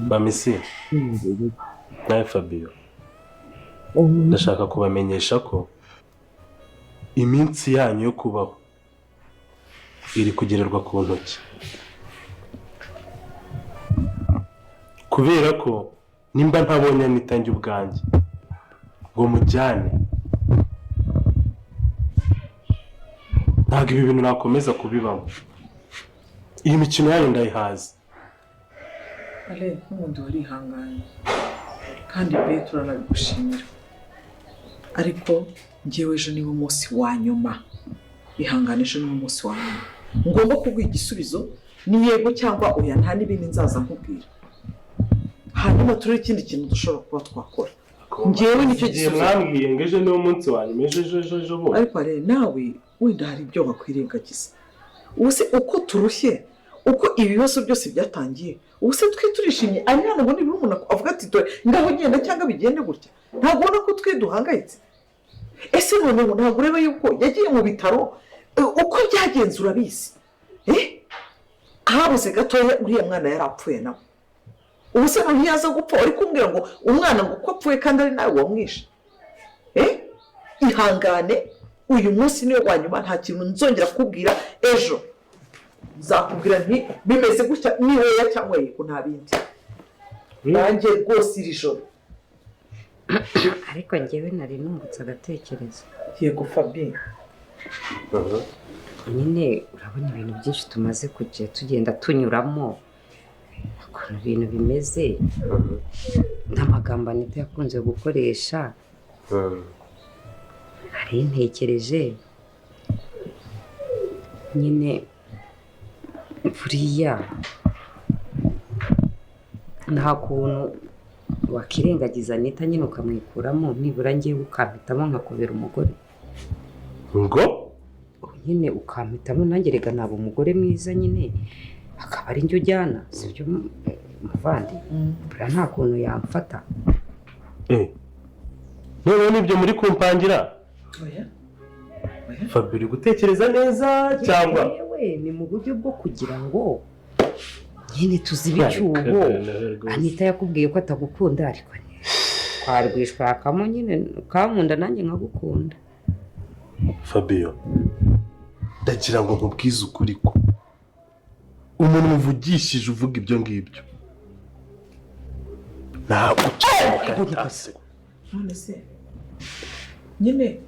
Bamisi nawe Fabio, ndashaka kubamenyesha ko iminsi yanyu yo kubaho iri kugererwa ku ntoki, kubera ko nimba ntabonye Anita njye ubwanjye ngo mujyane, ntabwo ibi bintu nakomeza kubibamo. Iyi mikino yanyu ndayihaze. Ale, n'ubundi warihanganye kandi pe turanabigushimira, ariko njyewe ejo niwo munsi wa nyuma. Ihangane, ejo niwo munsi wa nyuma ngomba kuguha igisubizo, ni yego cyangwa oya, nta n'ibindi nzaza nkubwira. Hanyuma turebe ikindi kintu dushobora kuba twakora. Njyewe nicyo Igihe gisubizo. mwambwiye ngo ejo niwo munsi wa nyuma, ejo ejo ejo ejo bundi. Ariko rero nawe wenda hari ibyo wakwirengagiza. Ubu se uko turushye, uko ibibazo byose byatangiye, ubu se twe turishimye? Ari hano ngo nibura umuntu avuga ati dore ngaho genda cyangwa bigende gutya. Ntabwo ubona ko twe duhangayitse? Ese noneho ntabwo ureba yuko yagiye mu bitaro, uko byagenze urabizi? Habuze gatoya uriya mwana yari apfuye nawe. Ubu se noneho yaza gupfa wari kumbwira ngo umwana ngo uko apfuye kandi ari nawe wamwishe? Ihangane, uyu munsi niwe wa nyuma, nta kintu nzongera kukubwira. Ejo nzakubwira nti bimeze gutya, ni oya cyangwa yego, nta bindi. Nanjye rwose iri joro. Ariko njyewe nari nungutse agatekerezo. Yego Fabi. Nyine urabona ibintu byinshi tumaze kujya tugenda tunyuramo, ukuntu ibintu bimeze n'amagambo Anita yakunze gukoresha, nari ntekereje nyine buriya nta kuntu wakirengagiza Anita nyine ukamwikuramo, nibura ngewe ukampitamo nkakubera umugore. Ngo? Nyine ukampitamo nanjye, rega naba umugore mwiza nyine, akaba ari njye ujyana, sibyo muvandi? Buriya nta kuntu yamfata. Noneho nibyo muri kumpangira? Oya. Fabi, uri gutekereza neza cyangwa? Yewe, ni mu buryo bwo kugira ngo nyine tuzibe icyuho. Anita yakubwiye ko atagukunda, ariko twarwishakamo nyine ukankunda nanjye nkagukunda. Fabio, ndagira ngo nkubwize ukuri ko umuntu muvugishije uvuga ibyo ngibyo ntabwo ucika. None se nyine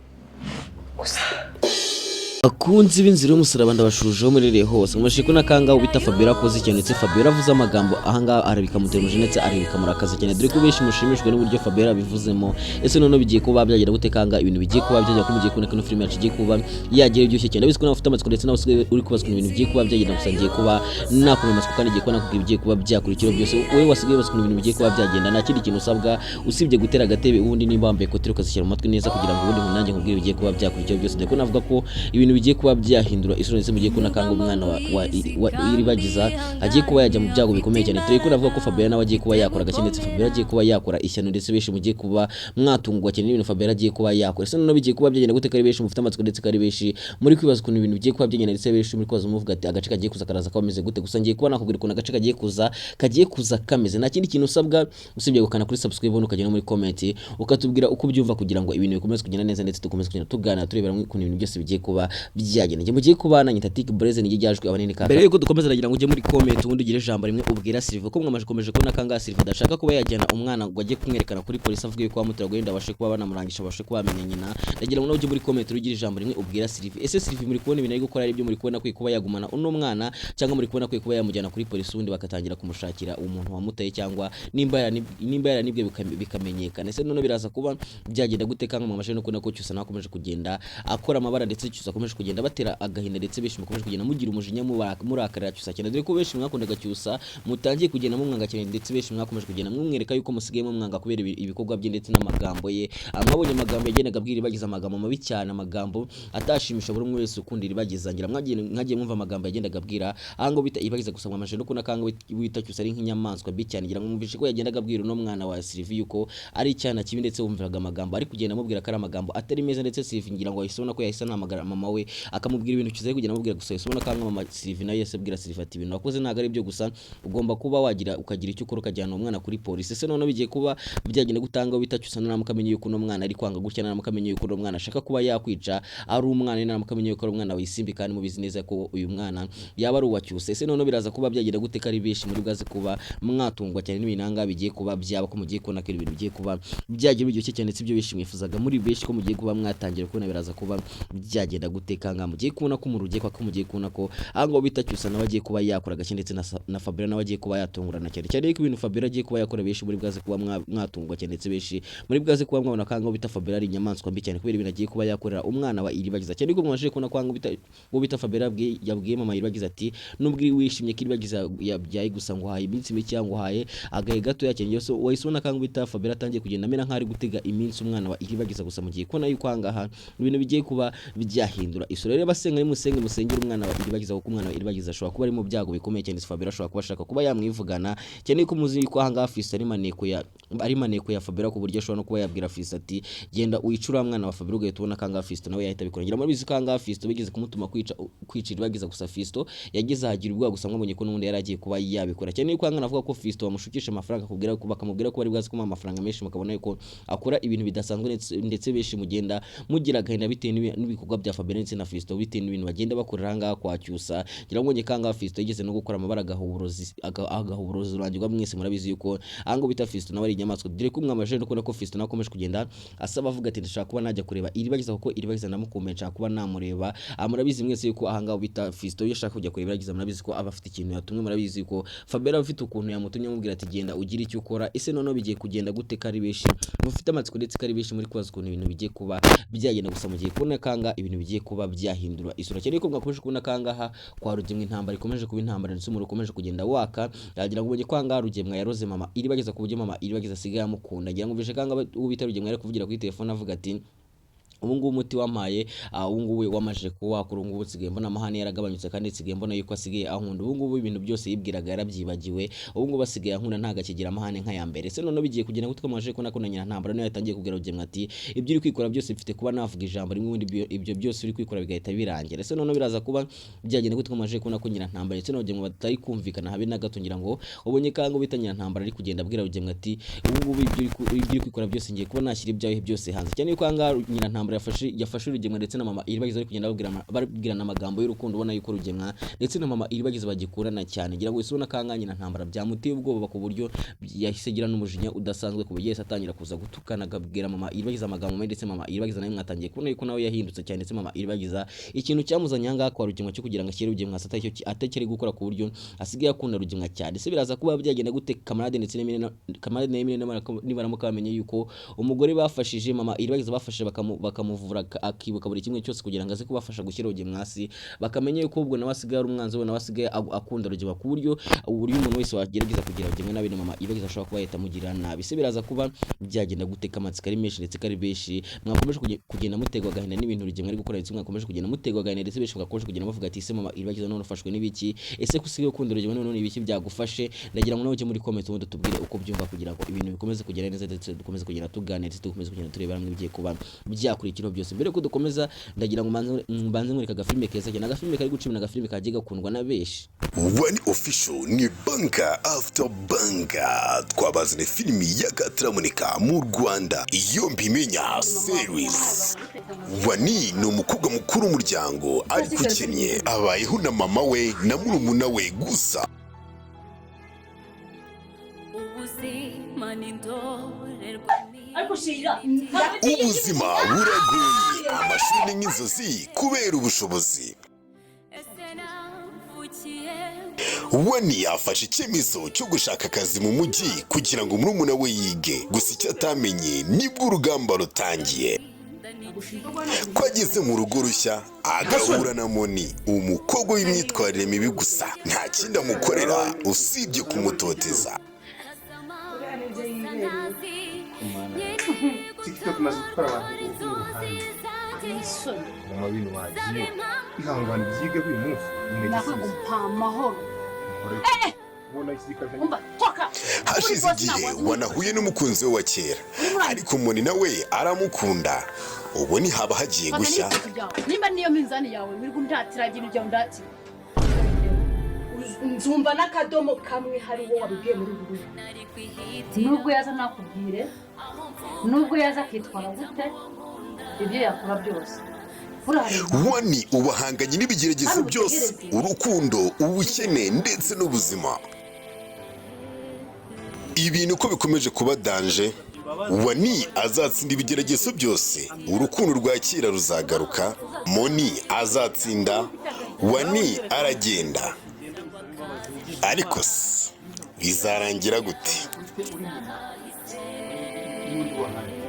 Bakunzi b'inzira y'umusaraba, ndabashujeho murereye hose. Mumashiko n'akanga ubita Fabiola akoze ikintu, ndetse Fabiola avuze amagambo ahangaha arabikamutera umujinya ndetse arabikamurakaza cyane, dore ko benshi mushimishijwe n'uburyo Fabiola abivuzemo. Ese noneho bigiye kuba byagira gute kanga ibintu bigiye kuba byagera ko mugiye kubona kino filime yacu igiye kuba yagira iryoshye cyane? Ndabizi ko nawe ufite amatsiko, ndetse nawe usigaye uri kubazwa ibintu bigiye kuba byagenda. Gusa ngiye kuba nakumva amatsiko kandi ngiye kuba nakubwira ibigiye kuba byakurikiraho byose. Wowe wasigaye ubazwa ibintu bigiye kuba byagenda, nta kindi kintu usabwa usibye gutera agatebe, ubundi nimba wambaye ekuteri ukazishyira mu matwi neza, kugira ngo ubundi nanjye nkubwire ibigiye kuba byakurikiraho byose, dore ko navuga ko ibintu bigiye kuba byahindura isura, ndetse mugiye kubona kanga umwana wa Iribagiza agiye kuba yajya mu byago bikomeye cyane, dore ko navuga ko Fabiola nawe agiye kuba yakora agake, ndetse Fabiola agiye kuba yakora ishyano, ndetse benshi mugiye kuba mwatungwa cyane n'ibintu Fabiola agiye kuba yakora. Ese noneho bigiye kuba byagenda gute ko ari benshi mufite amatsiko, ndetse ko ari benshi muri kwibaza ukuntu ibintu bigiye kuba byagenda, ndetse benshi muri kwibaza muvuga ati agace kagiye kuza karaza kameze gute? Gusa ngiye kuba nakubwira ukuntu agace kagiye kuza kameze. Nta kindi kintu usabwa usibye gukanda kuri subscribe, ubundi ukajya no muri comment ukatubwira uko ubyumva, kugira ngo ibintu bikomeze kugenda neza, ndetse dukomeze kugenda tuganira turebera hamwe ukuntu ibintu byose bigiye kuba byagenda. Njye mugiye kubana nyita Tik Blaze, nijye ryajwe abanini kaka. Mbere yuko dukomeza, nagira ngo ujye muri comment ubundi ugire ijambo rimwe ubwira Silva, ko mwamaje komeje kubona kanga Silva adashaka kuba yajyana umwana ngo ajye kumwerekana kuri polisi, avuge yuko bamutera guhenda, abashe kuba banamurangisha, abashe kuba bamenya nyina. Ndagira ngo nawe ujye muri comment ugire ijambo rimwe ubwira Silva. Ese Silva, muri kubona ibintu ari gukora ari byo? Muri kubona kwiye kuba yagumana uno mwana, cyangwa muri kubona kwiye kuba yamujyana kuri polisi, ubundi bagatangira kumushakira umuntu wamuteye, cyangwa nimba yaranibwe bikamenyekana? Ese noneho biraza kuba byagenda gute kanga mwamaje no kubona ko Cyusa nawe akomeje kugenda akora amabara, ndetse Cyusa akomeje kugenda batera agahinda, ndetse benshi mukomeje kugenda mugira umujinya, murakarira Cyusa cyane, dore ko benshi mwakundaga Cyusa mutangiye kugenda mumwanga cyane, ndetse benshi mwakomeje kugenda mumwereka yuko musigaye mumwanga kubera ibikorwa bye ndetse n'amagambo ye. Mwabonye amagambo yagendaga abwira Iribagiza, amagambo mabi cyane, amagambo atashimisha buri umwe wese ukunda Iribagiza. Ngira mwagiye mwumva amagambo yagendaga abwira aha ngo bita Iribagiza. Gusa mwamaje no kubona kanga wita Cyusa ari nk'inyamaswa mbi cyane. Ngira ngo mwumvishe ko yagendaga abwira uno mwana wa Sylvie yuko ari icyana kibi, ndetse wumviraga amagambo ari kugenda amubwira ko ari amagambo atari meza, ndetse Sylvie ngira ngo yahise ubona ko yahise anahamagara mama we. nawe akamubwira ibintu Cyusa ari kugenda amubwira. Gusa yahise ubona ko mama Sylvie nawe yahise abwira Sylvie ati ibintu wakoze ntabwo ari byo, gusa ugomba kuba wagira ukagira icyo ukora ukajyana uwo mwana kuri polisi. Ese noneho bigiye kuba byagenda gutanga bita Cyusa naramuka amenye yuko uno mwana ari kwanga gutya, naramuka amenye yuko uno mwana ashaka kuba yakwica ari umwana, naramuka amenye yuko ari umwana wisimbi, kandi mubizi neza ko uyu mwana yaba ari uwa Cyusa. Ese noneho biraza kuba byagenda gute ko ari benshi muri bwaze kuba mwatungwa cyane n'ibinanga bigiye kuba byaba, ko mugiye kubona ko ibintu bigiye kuba byagira biryoshye cyane, sibyo benshi mwifuzaga muri benshi ko mugiye kuba mwatangira kubona biraza kuba byagenda gute kanga mugiye kubona ko umuriro ugiye kwaka, mugiye kubona ko aho bita Cyusa nawe agiye kuba yakora agashya ndetse na Fabiola nawe agiye kuba yatungurana cyane cyane ko ibintu Fabiola agiye kuba yakora benshi muri bwaze kuba mwatungwa cyane, ndetse benshi muri bwaze kuba mwabona ko aho bita Fabiola ari inyamaswa mbi cyane kubera ibintu agiye kuba yakorera umwana wa Iribagiza cyane ko mwabashije kubona ko aho bita uwo bita Fabiola yabwiye mama Iribagiza ati nubwo wishimye ko Iribagiza yabyaye gusa ngo uhaye iminsi mike cyangwa uhaye agahe gatoya cyane yose, wahise ubona ko bita Fabiola atangiye kugenda amera nk'aho ari gutega iminsi umwana wa Iribagiza. Gusa mugiye kubona yuko aha ngaha ibintu bigiye kuba byahindura isura. Rero basenga nimusenge musengere umwana wa Iribagiza, kuko umwana wa Iribagiza ashobora kuba ari mu byago bikomeye cyane. Fabiola ashobora kuba ashaka kuba yamwivugana cyane ko muzi yuko aha ngaha Fiston ari maneko ya Fabiola, ku buryo ashobora no kuba yabwira Fiston ati genda wicure mwana wa Fabiola, ugahita ubona ko aha ngaha Fiston nawe yahita abikora. Ngira murabizi ko aha ngaha Fiston bigeze kumutuma kwica Iribagiza, gusa Fiston yagize ahagira ubwoba, gusa mwabonye ko n'ubundi yari agiye kuba yabikora cyane yuko aha ngaha navuga ko Fiston bamushukisha amafaranga akubwira ko bakamubwira ko bari bwaze kumuha amafaranga menshi, mukabona yuko akora ibintu bidasanzwe, ndetse benshi mugenda mugira agahinda bitewe n'ibikorwa bya Fabiola ndetse na Fiston, bitewe n'ibintu bagenda bakorera aha ngaha kwa Cyusa. Ngira ngo ka ngaha Fiston yigeze no gukora amabara agaha uburozi rurangirwa. Mwese murabizi yuko aha ngaha bita Fiston nawe ari inyamaswa, dore ko mwamajije no kubona ko Fiston nawe akomeje kugenda asaba avuga ati ndashaka kuba najya kureba Iribagiza kuko Iribagiza ndamukumbuye, nshaka kuba namureba. Murabizi mwese yuko aha ngaha bita Fiston iyo ashaka kujya kureba Iribagiza murabizi ko aba afite ikintu yatumwe, murabizi yuko Fabiola aba afite ukuntu yamutumye amubwira ati genda ugire icyo ukora. Ese noneho bigiye kugenda gute ko ari benshi mufite amatsiko ndetse ko ari benshi muri kubaza ukuntu ibintu bigiye kuba byagenda? Gusa mugiye kubona kanga ibintu bigiye kuba byahindura isura cyane ko mwakomeje kubona kangaha kwa Rugemwe intambara ikomeje kuba intambara ndetse umuriro ukomeje kugenda waka. Yagira ngo ubonye ko ahangaha Rugemwa yaroze mama Iribagiza ku buryo mama Iribagiza asigaye amukunda. Ngira ngo umvishe kanga uwo bita Rugemwa ari kuvugira kuri telefone avuga ati ubu ngubu umuti wampaye, ubu ngubu wamajije kuwakura, ubu ngubu nsigaye mbona amahane yaragabanyutse kandi nsigaye mbona yuko asigaye ankunda. Ubu ngubu ibintu byose yibwiraga yarabyibagiwe, ubu ngubu asigaye ankunda ntabwo akigira amahane nk'aya mbere. Ese noneho bigiye kugenda gute ko mwamaze kubona ko na Nyirantambara nawe yatangiye kubwira Rugemwa ati ibyo uri kwikora byose bifite kuba navuga ijambo rimwe ubundi ibyo byose uri kwikora bigahita birangira. Ese noneho biraza kuba byagenda gute ko mwamaze kubona ko Nyirantambara ndetse na Rugemwa batari kumvikana habe na gato? Ngira ngo ubonye kango bita Nyirantambara ari kugenda abwira Rugemwa ati ubu ngubu ibyo uri kwikora byose ngiye kuba nashyira ibyawe byose hanze, cyane yuko ahangaha Nyirantambara yafashe Rugemwa ndetse na mama Iribagiza bari kugenda babwirana amagambo y'urukundo, ubona yuko Rugemwa ndetse na mama Iribagiza bagikurana cyane. Ngira ngo ubona ko ahangaha Nyirantambara byamuteye ubwoba ku buryo yahise agira n'umujinya udasanzwe, ku buryo yahise atangira kuza gutukana akabwira mama Iribagiza amagambo mabi, ndetse mama Iribagiza nawe mwatangiye kubona yuko nawe yahindutse cyane. Ndetse mama Iribagiza ikintu cyamuzanye ahangaha kwa Rugemwa cyo kugira ngo ashyire Rugemwa hasi atari gukora, ku buryo asigaye akunda Rugemwa cyane. Ese biraza kuba byagenda gute Kamarade ndetse Kamarade na Emile nibaramuka bamenye yuko umugore bafashije mama Iribagiza bafashije bakamuvura akibuka buri kimwe cyose kugira ngo aze kubafasha gushyira Rugemwa hasi, bakamenya yuko ubwo nawe asigaye ari umwanzi we, nawe asigaye akunda Rugemwa, ku buryo uburyo umuntu wese wagerageza kugira Rugemwa nabi na mama Iribagiza ashobora kuba yahita amugirira nabi. Ese biraza kuba byagenda gute ko amatsiko ari menshi ndetse ko ari benshi mwakomeje kugenda mutegwa agahinda n'ibintu Rugemwa ari gukora, ndetse mwakomeje kugenda mutegwa agahinda, ndetse benshi mwakomeje kugenda bavuga ati ese mama Iribagiza none ufashwe n'ibiki? Ese ko usigaye ukunda Rugemwa none ibiki byagufashe? Ndagira ngo nawe ujye muri comment ubundi tubwire uko byumva kugira ngo ibintu bikomeze kugenda neza, ndetse dukomeze kugenda tuganira, ndetse dukomeze kugenda tureba hamwe ibigiye kuba byakurikiraho byose. Mbere yuko dukomeza ndagira ngo mbanze nkwereke agafilime keza cyane, agafilime kari gucibwa, agafilime kagiye gakundwa na benshi. One Official ni banger after banger, twabazaniye filimi y'akataraboneka mu Rwanda, Iyo Mbimenya series. Wani ni umukobwa mukuru w'umuryango ariko ukennye, abayeho na mama we na murumuna we gusa. Ubuzima ni indorerwamo. Ariko Shira. Ubuzima buragoye, amashuri ni nk'inzozi kubera ubushobozi. Ese navukiye Wani yafashe icyemezo cyo gushaka akazi mu mujyi kugira ngo murumuna we yige. Gusa icyo atamenye nibwo urugamba rutangiye, ko ageze mu rugo rushya agahura na Moni, umukobwa w'imyitwarire mibi, gusa nta kindi amukorera usibye kumutoteza. TikTok imaze gutwara abantu uruhande. Isoni. Mama, bintu wagiye ihangane, byige uyu munsi nyine. Nakwiye Igisubizo gumpa amahoro. Nkore. Ubona iki gikari Umva, toka. Hashize igihe wanahuye n'umukunzi we wa kera, ariko Moni nawe aramukunda. Ubu ntihaba hagiye Fata gushya. n'ibitoki byawe. Nimba niyo minzani yawe wirirwa undatira ibintu byawe undatira. Nzumva n'akadomo kamwe hari uwo wabibwiye muri uru rugo. Nubwo yaza nakubwire, nubwo yaza akitwara gute, ibyo yakora byose. Urareba. Wani ubu ahanganye n'ibigeragezo byose, urukundo, ubukene ndetse n'ubuzima. Ibintu uko bikomeje kuba danger, Wani azatsinda ibigeragezo byose, urukundo rwa kera ruzagaruka, Moni azatsinda, Wani aragenda. Ariko se bizarangira gute? N'undi wahaye.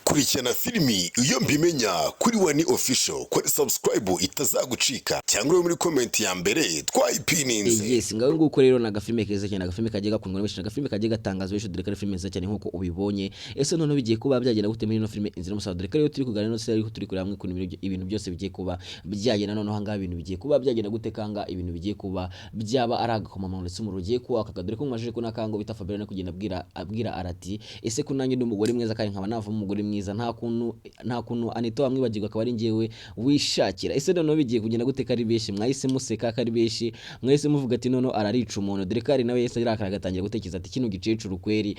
Kurikirana filimi Iyo Mbimenya kuri Wani Official, kuri subscribe itazagucika, cyangwa uri muri comment ya mbere twayipininze. Yes, ngaho nguko rero ni agafilime keza cyane, agafilime kagiye gakundwa na benshi, agafilime kagiye gatangaza benshi, dore ko ari filime nziza cyane nk'uko ubibonye. Ese noneho bigiye kuba byagenda gute muri ino filime Inzira y'Umusaraba? Dore ko rero turi kuganira no ariko turi kureba hamwe ukuntu ibintu byose bigiye kuba byagenda. Noneho ahangaha ibintu bigiye kuba byagenda gute? Kanga ibintu bigiye kuba byaba ari agakomamunwa ndetse umuriro ugiye kuwaka, dore ko mumajije ko nakango bita Fabiola no kugenda abwira arati: "Ese ko nanjye ndi umugore mwiza kandi nkaba navamo umugore mwiza, nta kuntu Anita wamwibagirwa akaba ari njyewe wishakira? Ese noneho bigiye kugenda gute?" Ko ari benshi mwahise museka, ko ari benshi mwahise muvuga ati noneho ararica umuntu, dore ko ari nawe yahise arakara agatangira gutekereza ati kino gicecuru kweri.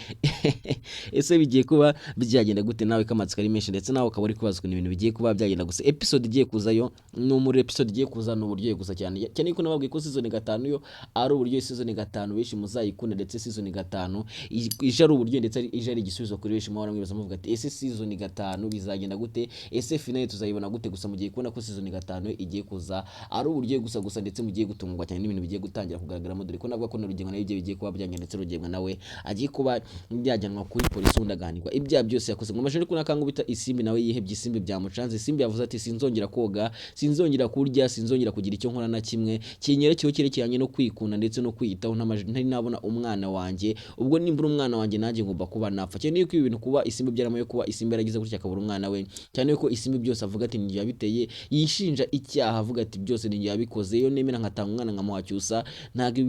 Ese bigiye kuba byagenda gute? Nawe kamatsiko ari menshi, ndetse nawe ukaba uri kubaza ukuntu ibintu bigiye kuba byagenda. Gusa episode igiye kuzayo ni umuriro, episode igiye kuza ni uburyohe gusa cyane cyane, ko nababwiye ko season 5 yo ari uburyohe. Season 5 benshi muzayikunda, ndetse season 5 ije ari uburyohe, ndetse ije ari igisubizo kuri benshi muhora mwibaza muvuga ati ese season 5 bizagenda gute? Ese finale tuzayibona gute? Gusa mugiye kubona ko season 5 igiye kuza ari uburyohe gusa gusa, ndetse mugiye gutungurwa cyane n'ibintu bigiye gutangira kugaragaramo, dore ko navuga ko na Rugengo nawe ibyo bigiye kuba byagenda, ndetse Rugengo nawe agiye kuba byajyanwa kuri polisi ubundi agahanirwa ibyaha byose yakoze. Ngo amajeri ko nakangu bita Isimbi nawe yihebye, Isimbi byamucanze. Isimbi yavuze ati sinzongera koga, sinzongera kurya, sinzongera kugira icyo nkora na kimwe kinyerekeyeho cyerekeranye no kwikunda ndetse no kwiyitaho ntari nabona umwana wanjye. Ubwo nimbura umwana wanjye nanjye ngomba kuba napfa cyane. Yuko ibi bintu kuba Isimbi byaramaye, kuba Isimbi yaragize gutya akabura umwana we cyane, yuko Isimbi byose avuga ati ninjye yabiteye, yishinja icyaha avuga ati byose ninjye yabikoze, iyo nemera nkatanga umwana nkamuha Cyusa ntabwo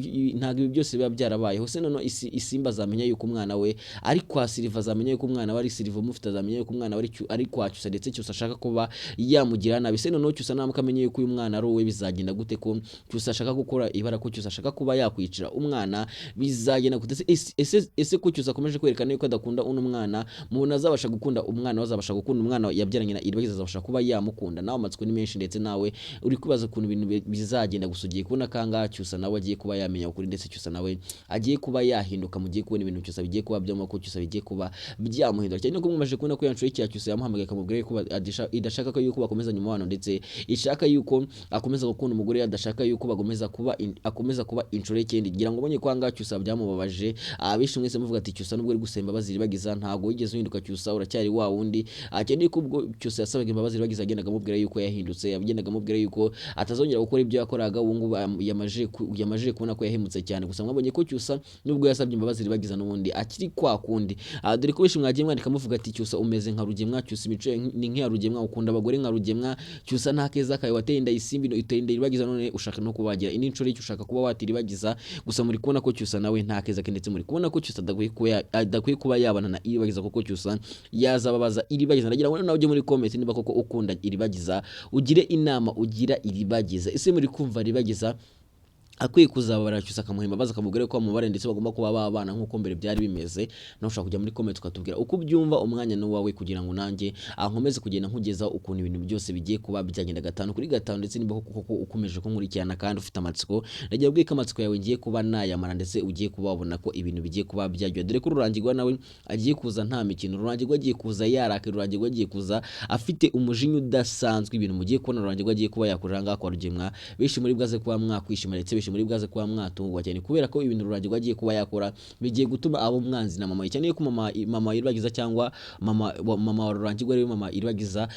ibi byose biba byarabayeho. Se noneho Isimbi azamenya yuko umwana we ari kwa Siliva, azamenya yuko umwana we ari Siliva umufite, azamenya yuko umwana we ari kwa Cyusa, ndetse Cyusa ashaka kuba yamugira nabi. Se noneho Cyusa namuka amenye yuko uyu mwana ari uwe, bizagenda gute? Ko Cyusa ashaka gukora ibara, ko Cyusa ashaka kuba yakwicira umwana, bizagenda gute? Ese ko Cyusa akomeje kwerekana yuko adakunda uno mwana, mubona azabasha gukunda umwana we? Azabasha gukunda umwana yabyaranye na Iribagiza? Azabasha kuba yamukunda? Nawe amatsiko ni menshi, ndetse nawe uri kwibaza ukuntu ibintu bizagenda. Gusa ugiye kubona kangaha Cyusa nawe agiye kuba yamenya ukuri, ndetse Cyusa nawe agiye kuba yahinduka. Mugiye kubona ibintu Cyusa bigiye kuba byamo, ko Cyusa bigiye kuba byamuhindura cyane, ko mumaze kubona ko yanshuye cya Cyusa yamuhamagaye akamubwira yuko idashaka ko yuko bakomezanya umubano, ndetse ishaka yuko akomeza gukunda umugore, adashaka yuko bakomeza kuba akomeza kuba inshoreke. Ngira ngo ubonye ko ahangaha Cyusa byamubabaje. Abenshi mwese muvuga ati Cyusa nubwo uri gusaba imbabazi Iribagiza, ntabwo wigeze uhinduka, Cyusa uracyari wa wundi. Cyane ko ubwo Cyusa yasabaga imbabazi Iribagiza yagendaga amubwira yuko yahindutse, yagendaga amubwira yuko atazongera gukora ibyo yakoraga. Ubu ngubu yamajije kubona ko yahemutse cyane. Gusa mwabonye ko Cyusa nubwo yasabye imbabazi Iribagiza n'ubundi akiri kwa kundi. Dore ko benshi mwagiye mwandika muvuga ati Cyusa umeze nka Rugemwa, Cyusa imico ye ni nk'iya Rugemwa, ukunda abagore nka Rugemwa, Cyusa nta keza kawe, wateye inda Isimbi, uteye inda Iribagiza, none ushaka no kubagira indi nshuro y'icyo ushaka kuba watira Iribagiza. Gusa muri kubona ko Cyusa nawe nta keza ke, ndetse muri kubona ko Cyusa adakwiye kuba yabana na Iribagiza, kuko Cyusa yazababaza Iribagiza. Ndagira ngo nawe ujye muri comment, niba koko ukunda Iribagiza, ugire inama ugira Iribagiza. Ese muri kumva Iribagiza akwiye kuzababara Cyusa akamuha imbabazi, akamubwira ko amubare, ndetse bagomba kuba babana nk'uko mbere byari bimeze? Nawe ushobora kujya muri comment ukatubwira uko ubyumva. Umwanya ni uwawe kugira ngo nanjye nkomeze kugenda nkugezaho ukuntu ibintu byose bigiye kuba byagenda gatanu kuri gatanu, ndetse niba koko ukomeje kunkurikirana kandi ufite amatsiko, ndagira ubwike amatsiko yawe ngiye kuba nayamara, ndetse ugiye kuba wabona ko ibintu bigiye kuba byaryoha, dore ko Rurangirwa nawe agiye kuza nta mikino. Rurangirwa agiye kuza yarakaye, Rurangirwa agiye kuza afite umujinya udasanzwe. Ibintu mugiye kubona Rurangirwa agiye kuba yakorera ngaha kwa Rugemwa, benshi muri bwaze kuba mwakwishima, ndetse benshi benshi muri bwaze kuba mwatungwa cyane, kubera ko ibintu Rurangirwa agiye kuba yakora bigiye gutuma abo mwanzi na mama, cyane ko mama Iribagiza cyangwa mama wa Rurangirwa ariwe mama Iribagiza,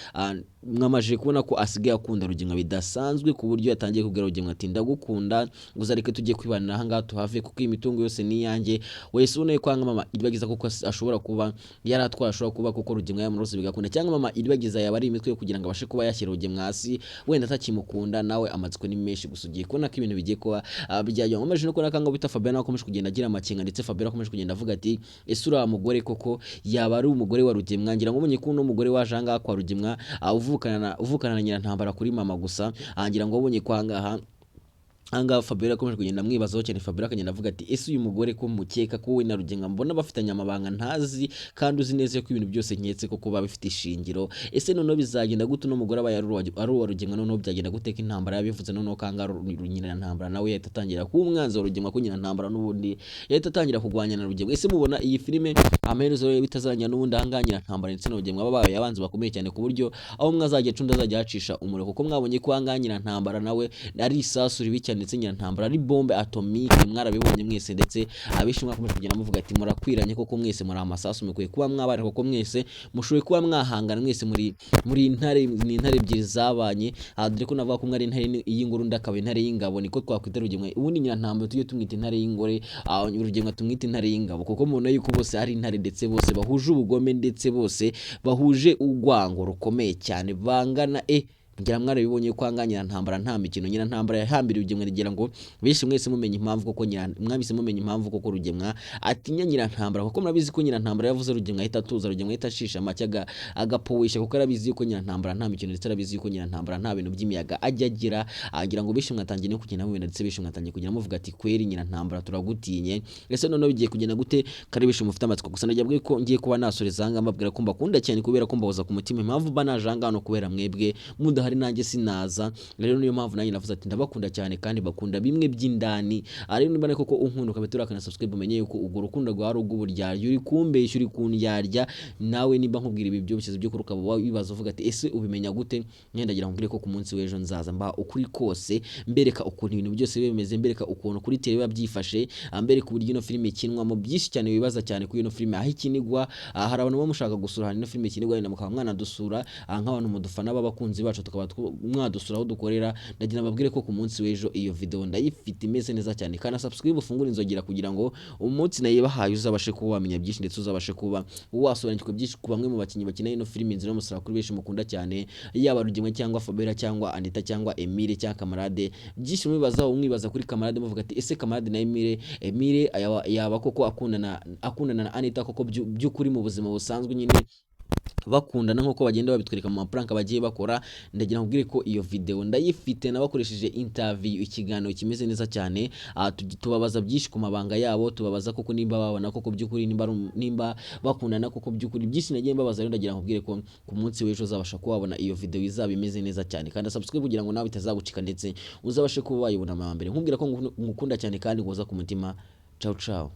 mwamajije kubona ko asigaye akunda Rugemwa bidasanzwe, ku buryo yatangiye kubwira Rugemwa ati ndagukunda, uzareke tujye kwibanira aha ngaha tuhave, kuko iyi mitungo yose ni iyanjye. Wese ubona ko anga mama Iribagiza kuko ashobora kuba yaratwaye, ashobora kuba kuko Rugemwa yamurose bigakunda, cyangwa mama Iribagiza yaba ari imitwe yo kugira ngo abashe kuba yashyira Rugemwa hasi, wenda atakimukunda nawe. Amatsiko ni menshi, gusa ugiye kubona ko ibintu bigiye kuba byajya. Mwamaje no kubona ko bita Fabien nawe akomeje kugenda agira amakenga, ndetse Fabien akomeje kugenda avuga ati ese uriya mugore koko yaba ari umugore wa Rugemwa? Ngira ngo umenye ko uno mugore waje aha ngaha kwa Rugemwa, uvukana na Nyirantambara kuri mama gusa. Ngira ngo ubonye ko aha ngaha Fabiola akomeje kugenda amwibazaho cyane. Fabiola akagenda avuga ati ese uyu mugore ko mukeka ko we na Rugenga mbona bafitanye amabanga ntazi, kandi uzi neza ko ibintu byose nketse ko kuba bifite ishingiro, ese noneho bizagenda gute uno mugore abaye ari uwa Rugenga? Noneho byagenda gute ko intambara yabivuze? Noneho kanga Nyirantambara nawe yahita atangira kuba umwanzi wa Rugenga, ko Nyirantambara n'ubundi yahita atangira kurwanya na Rugenga. Ese mubona iyi filime amaherezo rero bitazajya n'ubundi aha ngaha Nyirantambara ndetse na Rugenga babaye abanzi bakomeye cyane, ku buryo aho umwe azajya aca undi azajya ahacisha umuriro, kuko mwabonye ko aha ngaha Nyirantambara nawe ari isasu ribi cyane, ndetse Nyirantambara ari bombe atomike, mwarabibonye mwese. Ndetse abenshi mwakomeje kugenda muvuga ati murakwiranye koko, mwese muri amasasu, mukwiye kuba mwabana kuko mwese mushoboye kuba mwahangana, mwese muri intare, ni intare ebyiri zabanye. Aha dore ko navuga ko umwe ari intare y'ingore undi akaba intare y'ingabo, niko twakwita Rugemwa. Ubundi Nyirantambara tujye tumwita intare y'ingore, Rugemwa tumwita intare y'ingabo, kuko mubona yuko bose ari intare, ndetse bose bahuje ubugome, ndetse bose bahuje urwango rukomeye cyane bangana. Ngira mwarabibonye ko aha Nyirantambara nta mikino, Nyirantambara yahambiriye Rugemwa, ngira ngo benshi mwese mumenye impamvu koko mwabise mumenye impamvu koko Rugemwa atinya Nyirantambara, kuko murabizi ko Nyirantambara yavuze Rugemwa ahita atuza, Rugemwa ahita ashisha make agapowisha, kuko arabizi yuko Nyirantambara nta mikino, ndetse arabizi yuko Nyirantambara nta bintu by'imiyaga ajya agira. Ngira ngo benshi mwatangiye no kugenda mubibona, ndetse benshi mwatangiye kugenda muvuga ati kweri Nyirantambara turagutinye. Ese noneho bigiye kugenda gute? Kari benshi mufite amatsiko. Gusa ndagira mbabwire ko ngiye kuba nasoreza aha ngaha, mbabwira ko mbakunda cyane, kubera ko mbahoza ku mutima. Impamvu mba naje aha ngaha no kubera mwebwe, mudahari nanjye sinaza. Rero niyo mpamvu nanjye navuze ati ndabakunda cyane kandi bakunda bimwe by'indani. Rero niba koko unkunda ukaba turakana subscribe, umenye yuko urwo rukundo rwawe ari urw'uburyarya, uri kumbeshya, uri kundyarya. Nawe nimba nkubwira ibi byo by'ukuri ukaba wibaza uvuga ati ese ubimenya gute, ndagira nkubwire ko ku munsi w'ejo nzaza mbaha ukuri kose, mbereka ukuntu ibintu byose biba bimeze, mbereka ukuntu kuri tele biba byifashe, mbereka uburyo ino filime ikinwamo, byinshi cyane wibaza cyane kuri ino filime aho ikinigwa. Hari abantu baba mushaka gusura ahantu ino filime ikinigwa, wenda mukaba mwanadusura, nk'abantu mudufana b'abakunzi bacu, tukaba mwadusura aho dukorera. Ndagira mbabwire ko ku munsi w'ejo iyo video ndayifite imeze neza cyane. Kana subscribe, ufungure inzogera kugira ngo umunsi nayibahaye uzabashe kuba wamenya byinshi, ndetse uzabashe kuba wasobanukirwa byinshi ku bamwe mu bakinnyi bakina ino filime Inzira y'Umusaraba, kuri benshi mukunda cyane, yaba Rugemwe cyangwa Fabiola cyangwa Anita cyangwa Emile cyangwa Kamarade. Byinshi mwibazaho, mwibaza kuri Kamarade muvuga ati ese Kamarade na Emile yaba koko akundana na Anita koko by'ukuri mu buzima busanzwe nyine bakundana nk'uko bagenda babitwereka mu maprank bagiye bakora? Ndagira nkubwire ko iyo video ndayifite, nabakoresheje interview, ikiganiro kimeze neza cyane. Tubabaza byinshi ku mabanga yabo, tubabaza koko nimba babana koko by'ukuri, nimba bakundana koko by'ukuri, byinshi nagiye mbabaza. Rero ndagira nkubwire ko ku munsi w'ejo uzabasha kuba wabona iyo video izaba imeze neza cyane. Kandi subscribe kugira ngo nawe itazagucika, ndetse uzabashe kuba wayibona mu mbere. Nkubwira ko ngukunda cyane kandi ngoza ku mutima. Ciao ciao.